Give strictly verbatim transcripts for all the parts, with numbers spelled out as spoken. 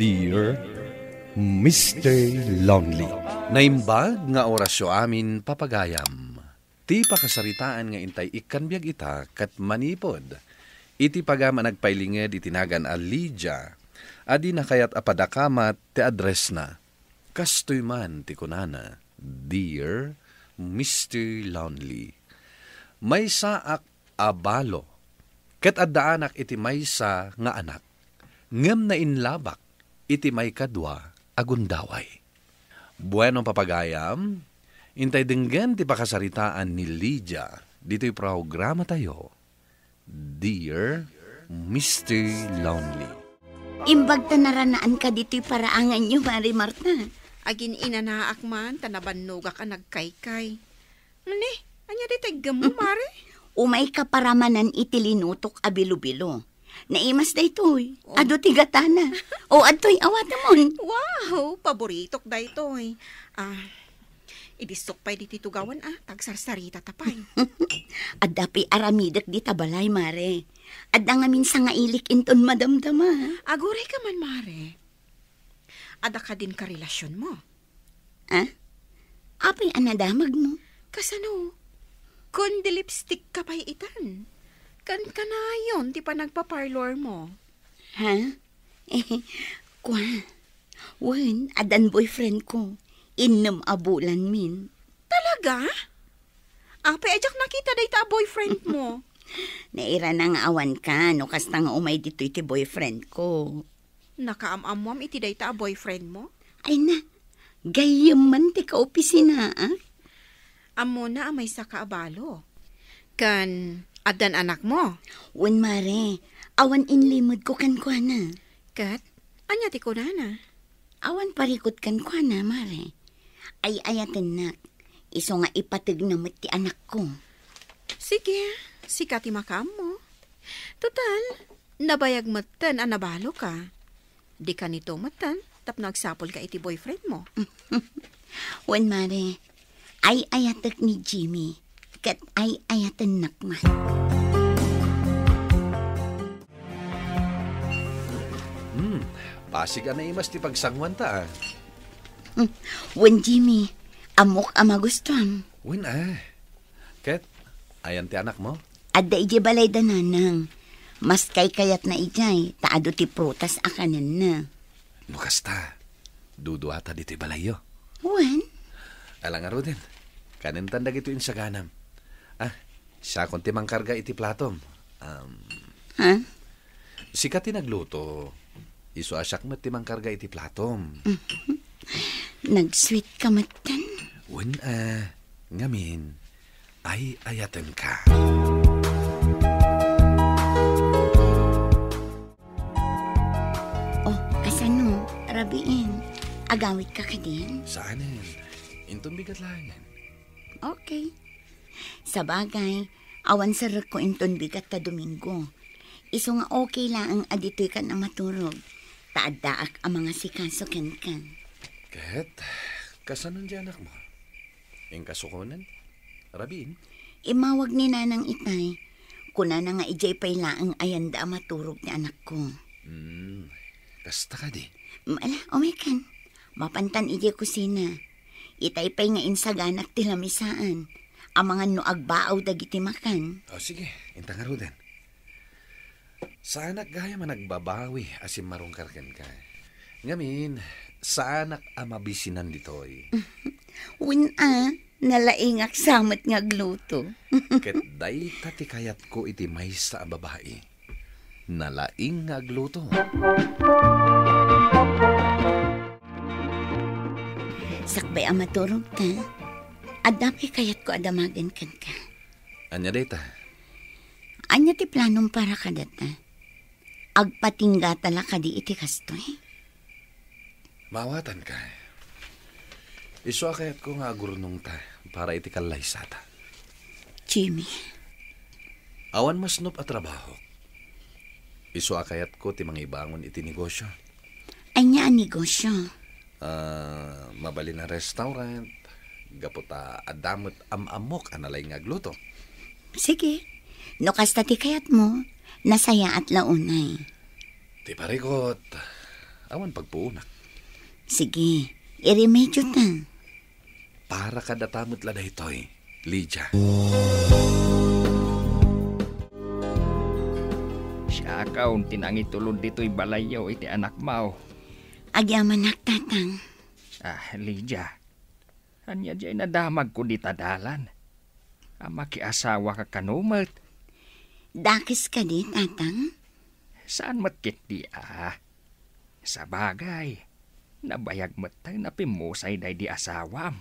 Dear Mister Lonely. Naimbag nga orasyo amin, papagayam. Ti pakasaritaan nga intay ikkan biag ita ket manipud iti pagayam a nagpailinged iti nagan a Lydia, a di na kayat a padakamat ti addressna. Kastoy man ti kunana, "Dear Mister Lonely, maysaak a balo, ket addaanak iti maysa nga anak, ngem nainlabak iti maikadua a gundaway." Bueno, papagayam, intay denggen ti pakasaritaan ni Lydia ditoy programatayo, Dear Mister Lonely. Imbag ta naranaanka ditoy paraanganyo, Mare Marta. Agin-inanaak man ta nabannogak a nagkaykay. Ni, ania dayta iggemmo, Mare? Umayka paramanan iti linutok a bilo-bilo. Naimas daytoy. Oh. Adu ti gatana. O, adtoy, awatemon. Wow, paboritok daytoy. Ah, ibissok pay ditoy tugawan, ah, ta agsarsaritata pay. Adda pay aramidek dita balay, Mare. Adda ngamin sangailik inton madamdama. Agurayka man, Mare. Adda kadin karelasionmo? Ah? Apay a nadamagmo? Kasano? Kundi lipstick ka pay itan. Kan kanayon ti panagpa-parlor mo. Ha? Eh, kwa. Wen, addan boyfriend ko. Innem a bulan min. Talaga? Apay a diak nakita dayta a boyfriend mo? Nairana nga awan ka, no kasta nga umay ditoy ti boyfriend ko. Nakaam-ammoam iti dayta a boyfriend mo? Ay na, gayyem man ti kaopisinaak. Ammona a maysa ka a balo. Kan, addan anak mo? Wen, Mare, awan inlimedko kenkuana. Ket, ania ti kunana? Awan parikut kenkuana, Mare. Ay-ayatennak, isu nga ipategna met ti anakko. Sige, sika ti makaammo. Total, nabayag metten a nabaloka. Di kanito metten tapno agsapulka iti boyfriend mo. Wen, Mare, ay-ayatek ni Jimmy, ket ay-ayatennak man. Hmm, pasig a naimas ti pagsanguanta, ah. Hmm, wen, Jimmy, ammok a magustuam. Wen, ah. Ket, ayan ti anak mo? Adda idiay balay da nanang. Mas kaykayatna idiay, ta adu ti prutas a kanenna. No kasta, duduata ditoy balayyo. Wen? Ala ngaruden, kanentan dagitoy insaganam. Ah, siakon ti mangkarga iti platom. Um, Ha? Sika ti nagluto. Isu a siak met ti mangkarga iti platom. Nag-sweet ka metten. Wen, ah, ngamin, ay-ayatenka. Oh, kasano? Rabiin. Agawidka kadin? Saanen. Inton bigat laengen. Okay. Sabagay, awan serrekko inton bigat ta Domingo. Isu nga okay laeng a ditoykan a maturog, ta addaak a mangasikaso kenka. Ket, kasano ti anakmo? Inkasukonen? Rabiin? Immawag ni Nanang itay. Kunana nga idiay pay laeng ayanda a maturog ti anakko. Hmm, kasta kadi? Ala, umaykan. Mapantan idiay kusina. Itay pay nga insaganak ti lamisaan. Amangan no agbaaw dagiti makan. O, sige, inta ngaruden. Saanak gayam a nagbabawi a simmarungkar kenka. Ngamin, saanak a mabisinan ditoy. Wen a, nalaingak sa met nga agluto. Ket dayta ti kayatko iti maysa a babai. Nalaing nga agluto. Sakbay a maturogta, adda pay kayatko a damagen kenka. Ania dayta? Ania ti planom para kadata? Agpatinggata la kadi iti kastoy? Maawatanka. Isu a kayatko nga agurnongta para iti kallaysata. Jimmy. Awan masnop a trabaho. Isu a kayatko ti mangibangon iti negosyo. Ania a negosyo? Ah, mabalin a restaurant, gapu ta adda met am-ammok a nalaing nga agluto. Sige. No kasta ti kayatmo, nasayaat la unay. Ti parikot, awan pagpuonak. Sige, iremedyo ta. Para kadata met la daytoy, Lydia. Siakon ti nangitulod ditoy balayyo iti anakmo. Agyamanak, Tatang. Ah, Lydia, ania diay nadamagko dita dalan? A, makiasawaka kano met? Dakes kadi, Tatang? Saan met ketdi a. Sabagay, nabayag met ta nga pimmusay daydi asawam.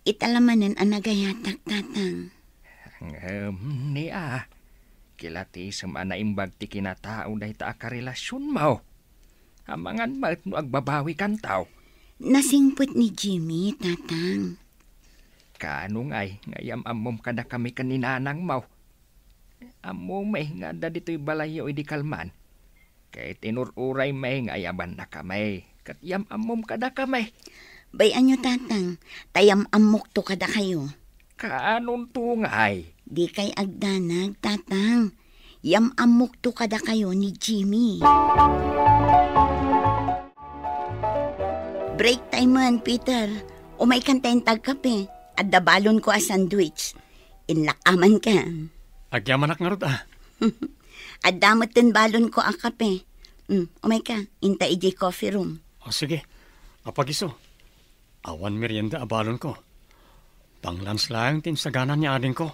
Ita la manen a nagayatak, Tatang. Ngem, ni a, kilatisem a naimbag ti kinatao dayta a karelasionmo. Amangan met no agbabawikanto. Nasingpet ni Jimmy, Tatang. Kaano ngay nga iyam-ammom kadakami ken ni nanangmo? Ammom nga adda ditoy balayyo idi kalman. Ket inur-uraymi nga ayabannakami, ket iyam-ammom kadakami. Bay-anyo, Tatang, ta iyam-ammokto kadakayo. Kaanonto ngay? Dikay agdanag, Tatang. Iyam-ammokto kadakayo ni Jimmy. Break time man, Peter. Umaykan ta intag kape. Adda balonko a sandwich. Inlakamanka. Agyamanak ngarud a. Adda met ten balonko a kape. Mm, umayka, inta idiay coffee room. O, sige. Apagiso. Awan merienda a balonko. Pang-lunch laeng ti insagana ni adingko.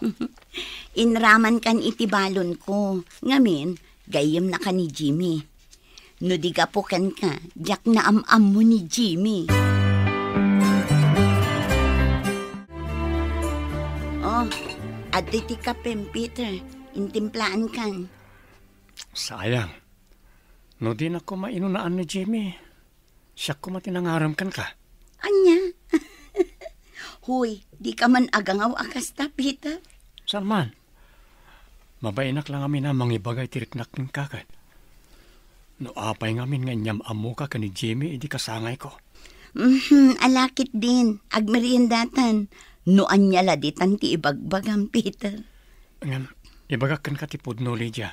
Inramankan iti balonko. Ngamin, gayyemnaka ni Jimmy. No di gapu kenka, diak naam-ammo ni Jimmy. Oh, adtoy ti kapem, Peter. Intimplaankan. Sayang. No dinak koma inunaan ni Jimmy, siak koma ti nangarem kenka. Ania? Huy, dika man agangaw a kasta, Peter. Saan man? Mabainak la ngamin a mangibaga iti riknak kenka ket. No apay ngamin nga inyam-ammoka ken ni Jimmy idi kasangayko. Mhm, ala ketdin, agmeriendatan. No ania la ditan ti ibagbagam, Peter. Ngem, ibagak kenka ti pudno, Lydia.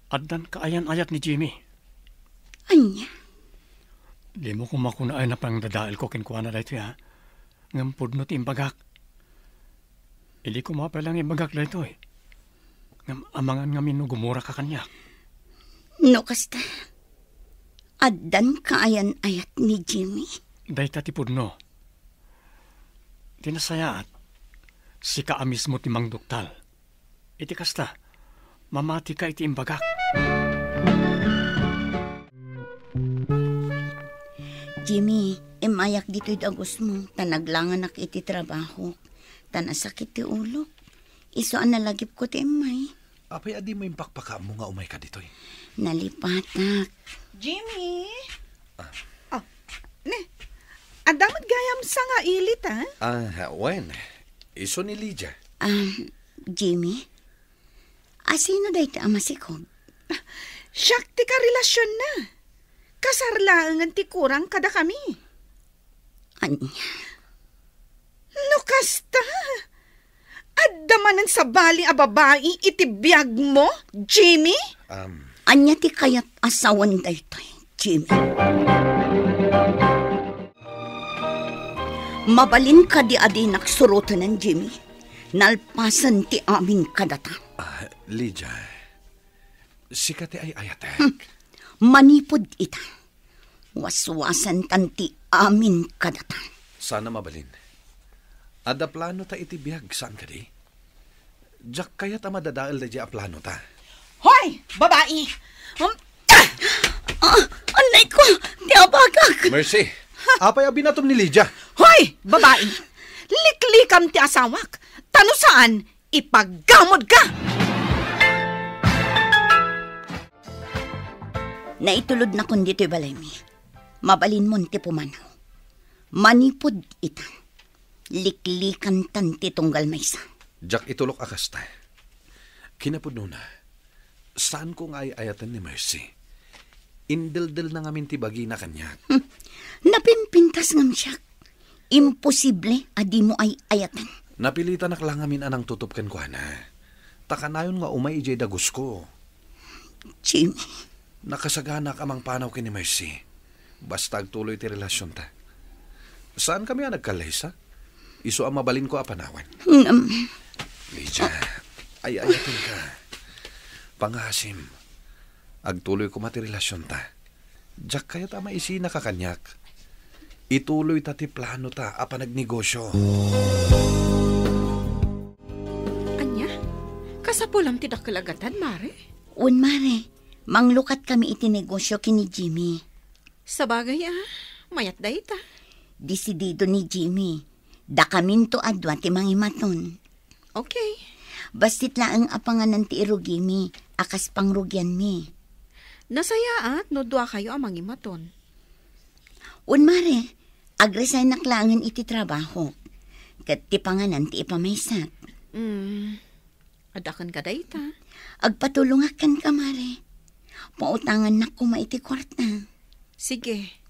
Addan kaayan-ayat ni Jimmy. Ania? Dimo koma kuna a napangdadaelko kenkuana daytoy, a. Ngem pudno ti imbagak. Idi koma pay laeng ibagak daytoy, ngem amangan ngamin no gumuraka kaniak. No kasta, addan kaayan-ayat ni Jimmy. Dayta ti pudno. Ti nasayaat, sika a mismo ti mangduktal. Iti kasta, mamatika iti imbagak. Jimmy, immayak ditoy dagusmo, ta naglanganak iti trabahok, ta nasakit ti ulok. Isu a nalagipko ti immay. Apay a dimo impakpakaammo nga umayka ditoy? Nalipatak. Jimmy? Ah. Oh, ne. Adda met gayam sangailit, a? Ah, wen. Isu ni Lydia. Ah, Jimmy? Asino dayta a masikog? Siak ti karelasionna. Kasar laengen ti kurang kadakami. Ania? No kasta, adda manen sabali a babai iti biagmo, Jimmy? Um, Ania ti kayat a sawen daytoy, Jimmy? Mabalin kadi a dinak surotenen, Jimmy? Nalpasen ti amin kadata. Ah, Lydia, sika ti ay-ayatek. Hmm. Manipud ita, waswasentan ti amin kadata. Sana mabalin. Adda planota iti biag, saan kadi? Diak kayat a madadael daydiay a planota. Hoy, babai! Um, ah! Ah, anay ko! Ti abagak! Mercy! Apay a binatom ni Lydia? Hoy, babai! Liklikam ti asawak! Ta no saan, ipaggamodka! Naitulodnakon ditoy balaymi. Mabalinmon ti pumanaw. Manipud ita, liklikantan ti tunggal maysa. Diak itulok a kasta. Kinapudnona, saanko nga ay-ayaten ni Mercy. Indeldelna ngamin ti bagina kaniak. Hmm. Napimpintas ngem siak. Imposible a dimo ay-ayaten. Napilitanak la ngamin a nangtutop kenkuana. Ta kanayon nga umay idiay dagusko. Jimmy, Nakasaganak a mangpanaw ken ni Mercy. Basta agtuloy ti relasionta. Saankami a nagkallaysa. Isu a mabalinko a panawen. Ngem, Lydia, ay-ayatenka. Pangasim, agtuloy koma ti relasionta. Diak kayat a maisinaka kaniak. Ituloyta ti planota a panagnegosio. Ania? Kasapulam ti dakkel a gatad, Mare? Wen, Mare. Manglukatkami iti negosio ken ni Jimmy. Sabagay a, mayat dayta. Desidido ni Jimmy. Dakaminto a dua ti mangimaton. Okay. Bassit laeng a panganan ti irugimi a kas pangrugianmi. Nasayaat no duakayo a mangimaton. Wen, Mare, agresignak laengen iti trabahok. Ket ti panganan ti ipamaysak. Mm. Adda kenka dayta. Agpatulongak kenka, Mare. Pautangannak koma iti kuarta. Sige.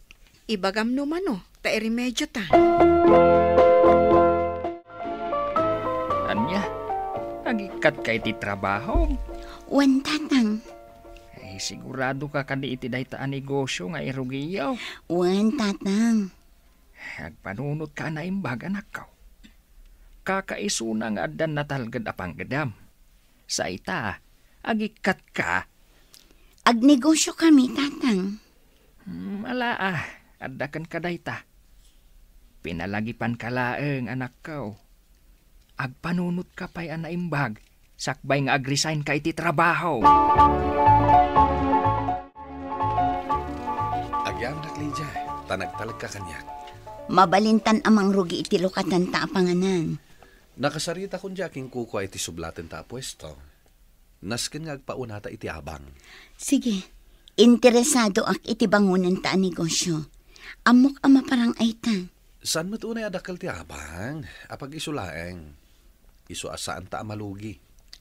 Ibagam no mano, ta iremediota. Ania? Agikkatka iti trabaho? Wen, Tatang. Ay, sigurado ka kadi iti dayta a negosio nga irugiyo? Wen, Tatang. Agpanunotka a naimbag, anakko. Kakaisuna nga addan natalged a panggedam. Sa ita, agikkatka. Agnegosio kami, Tatang. Hmm, ala, ah, adda kenka dayta. Pinalagipanka laeng, anakko. Agpanunotka pay a naimbag, sakbay nga agresignka iti trabaho. Agyamanak, Lydia, ta nagtalekka kaniak. Mabalintan a mangrugi iti lukatanta a panganan. Nakasaritakon diay akinkukua iti sublatenta a puesto. Nasken nga agpaunata iti abang. Sige, interesadoak iti bangonenta a negosio. Ammok a maparang-ayta. Saan met unay a dakkel ti abang? Apag-isu laeng. Isu a saanta a malugi.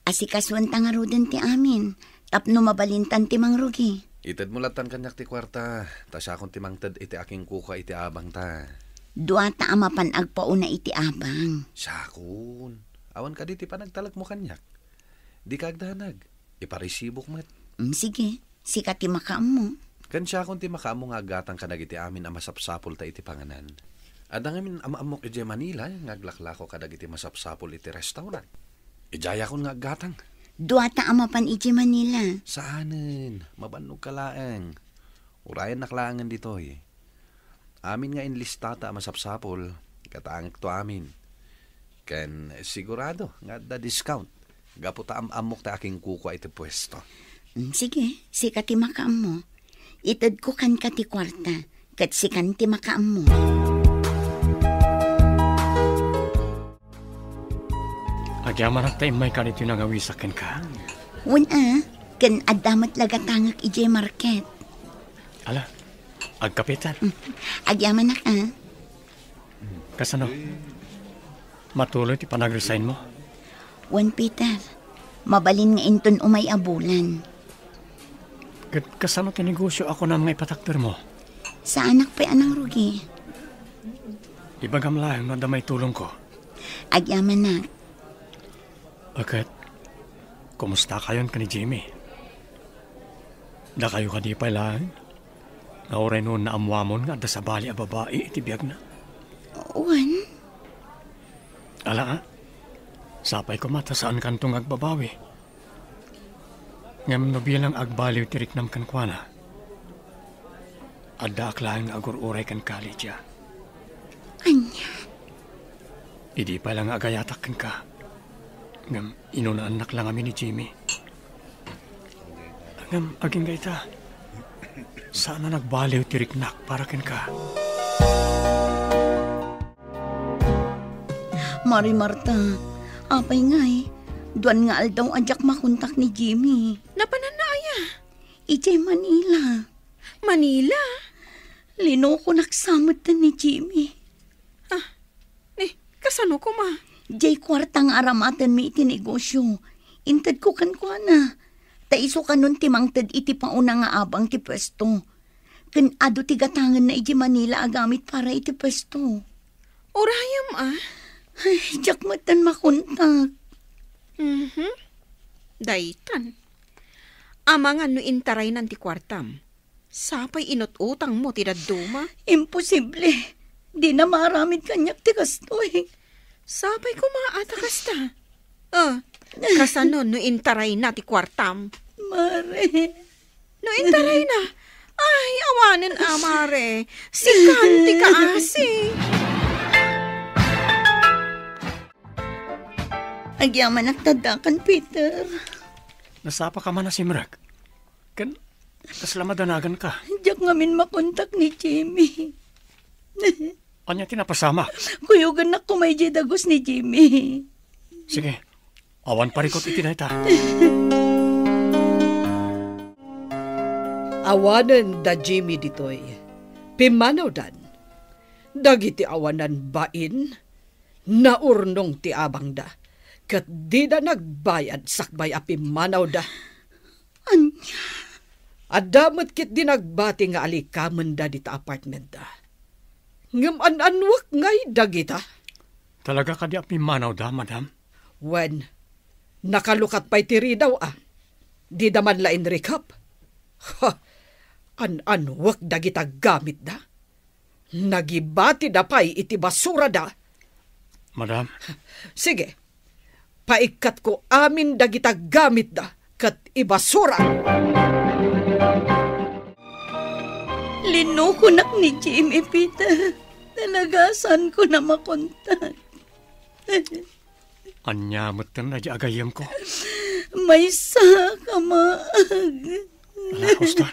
Asikasuenta ngaruden ti amin, tapno mabalintan ti mangrugi. Itedmo lattan kaniak ti kuarta, ta siakon ti mangted iti akinkukua iti abangta. Duata a mapan agpauna iti abang. Siakon. Awan kadi ti panagtalekmo kaniak? Dika agdanag. Iparesibok met. Mm, sige. Sika ti makaammo. Ken siakon ti makaammo nga aggatang kadagiti amin a masapsapulta iti panganan. Adda ngamin a maammok idiay Manila nga aglaklako kadagiti masapsapul iti restaurant. Idiayakon nga aggatang. Duata a mapan idiay Manila. Saanen, mabannogka laeng. Urayennak laengen ditoy. Amin nga inlistata a masapsapul, gatangekto amin. Ken sigurado nga adda discount, gapu ta am-ammok ti akinkukua iti puesto. Mm, sige, sika ti makaammo. Itedko kenka ti kuarta, ket sikan ti makaammo. Agyamanak ta immayka ditoy nangawisak kenka. Wen a, ken adda met la gatangek idiay market. Ala, agkapitan. Mm. Agyamanak a. Kasano? Matuloy ti panag-resignmo? Wen, Peter. Mabalin nga inton umay a bulan. Ket kasano ti negosio a kunam nga ipatakdermo? Saanak pay a nangrugi. Ibagam laeng no adda maitulongko. Agyamanak. Ket, kumustakayon ken ni Jimmy? Dakayo kadi pay laeng? Nga uray no naammuamon nga adda sabali a babai iti biagna? Wen. Ala, a. Sapay koma ta saankanto nga agbabawi. Ngem no bilang agbaliw ti riknam kenkuana, addaak laeng nga agur-uray kenka, Lydia. Ania? Idi pay la nga agayatak kenka, ngem inunaannak la ngamin ni Jimmy. Ngem agingga ita, saan a nagbaliw ti riknak para kenka. Mari Marta, apay ngay, duan nga aldaw a diak makontak ni Jimmy. Napananna aya? Idiay Manila. Manila? Linokonak sa metten ni Jimmy. Ah, ni, kasano koma? Diay kuarta nga aramatenmi iti negosio. Intedko kenkuana. Ta isu kanon ti mangted iti pauna nga abang ti puesto. Ken adu ti gatangenna idiay Manila a gamit para iti puesto. Urayem a? Ay, diak metten makontak. Mhm. Daytan. Amangan no intaraynan ti kuartam. Sapay inut-utangmo ti dadduma. Imposible. Dina maaramid kaniak ti kastoy. Sapay koma a ta kasta. Ah, kasano no intarayna ti kuartam? Mare. No intarayna? Ay, awanen a, mare. Sikan ti kaasi. Agyamanak ta addakan, Peter. Nasapa ka man a simrek. Ken, kasla madanagan ka. Diak ngamin makontak ni Jimmy. Ania ti napasamak? Kuyogannak koma idiay dagus ni Jimmy. Sige, awan parikut iti dayta. Awanen da Jimmy ditoy. Pimmanawdan. Dagiti awanan bain, naurnong ti abangda, ket dida nagbayad sakbay a pimmanawda. Ania? Adda met ketdi nagbati nga alikamenda dita apartmenta. Ngem an-annuak ngay dagita. Talaga kadi a pimmanawda, madam? Wen, nakalukat pay ti ridaw a. Dida man la inrikep. Ha! An-annuak dagita gamitda. Nagibatida pay iti basurada. Madam. Sige, paikkatko amin dagita gamitda ket ibasura. Linukonak ni Jimmy, Peter. Talaga, saanko na makontak. Ania metten daydi agayemko? Maysa ka maag. Ala, huston.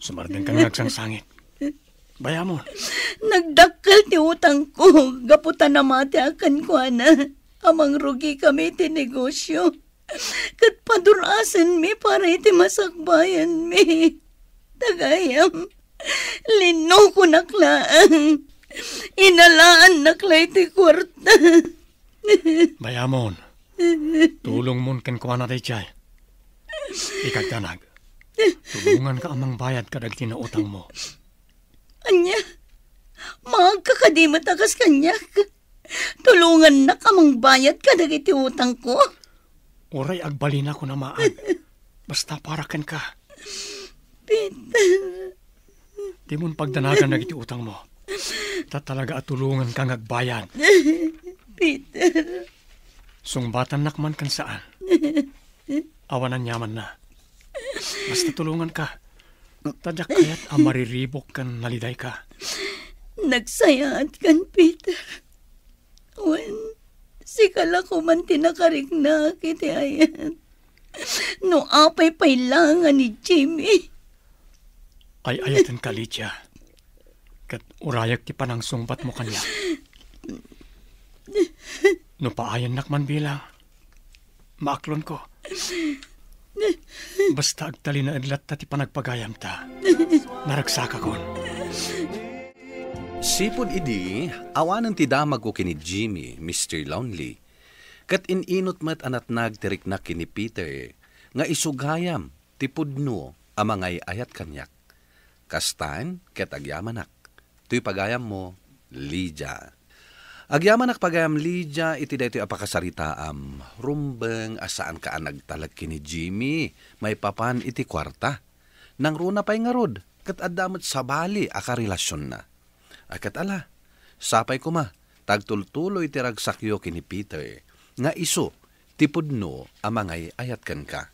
Sumardengkan nga agsangsangit. Bayamon. Nagdakkel ti utangko gapu ta namatiak kenkuana a mangrugikami iti negosio. Ket padurasenmi para iti masakbayanmi. Tagayam, linukonak laeng. Inalaannak la iti kuarta. Bayamon, tulongmon kenkuana daydiay. Ikagdanag, tulonganka a mangbayad kadagiti nautangmo. Ania? Maagka kadi met a kas kaniak? Tulongannak a mangbayad kadagiti utangko? Uray agbalinakon a maag. Basta para kenka. Peter. Dimon pagdanagan dagiti utangmo. Ta talaga a tulonganka nga agbayad. Peter. Sungbatannak man ken saan. Awan aniamanna. Basta tulonganka. Ta diak kayat a mariribuk ken nalidayka. Nagsayaatkan, Peter. Wen, sika la koman ti nakariknak iti ayat. No apay pay la nga ni Jimmy. Ay-ayatenka, Lydia. Ket urayek ti panangsungbatmo kaniak. No paayannak man bilang, maaklonko. Basta agtalinaed latta ti panagpagayamta. Naragsakakon. Sipud idi, awanen ti damagko ken ni Jimmy, Mister Lonely. Ket in-inut met a natnag ti riknak ken ni Peter nga isu gayam ti pudno a mangay-ayat kaniak. Kastan ket agyamanak. Toy pagayammo, Lydia. Agyamanak pagayam, Lydia, iti daytoy a pakasaritaam. Rumbeng a saanka a nagtalek ken ni Jimmy maipapan iti kuarta. Nangruna pay ngarud, ket adda met sabali a karelasionna. A ket ala, sapay koma, ta agtultuloy ti ragsakyo ken ni Peter, nga isu ti pudno a mangay-ayat kenka.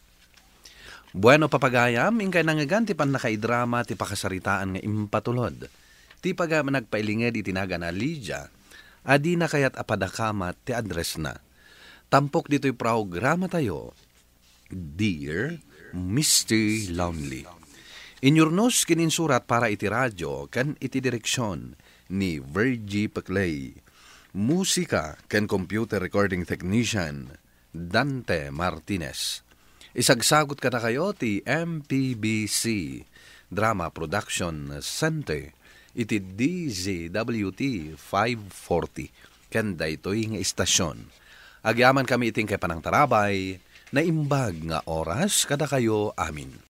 Bueno, papagayam, inkay nangngegan ti pannakaidrama ti pakasaritaan nga impatulod. Ti pagayam a nagpailinged iti nagan a Lydia, a dina kayat a padakamat ti addressna. Tampok ditoy programatayo, Dear Mister Lonely. Inyurnos ken insurat para iti radio ken iti direksion ni Virgie Peclay. Musika ken computer recording technician, Dante Martinez. Isagsagot kadakayo ti M P B C Drama Production Center iti D Z W T five forty ken daytoy nga istasyon. Agyamankami iti inkay panangtarabay, naimbag nga oras kadakayo amin.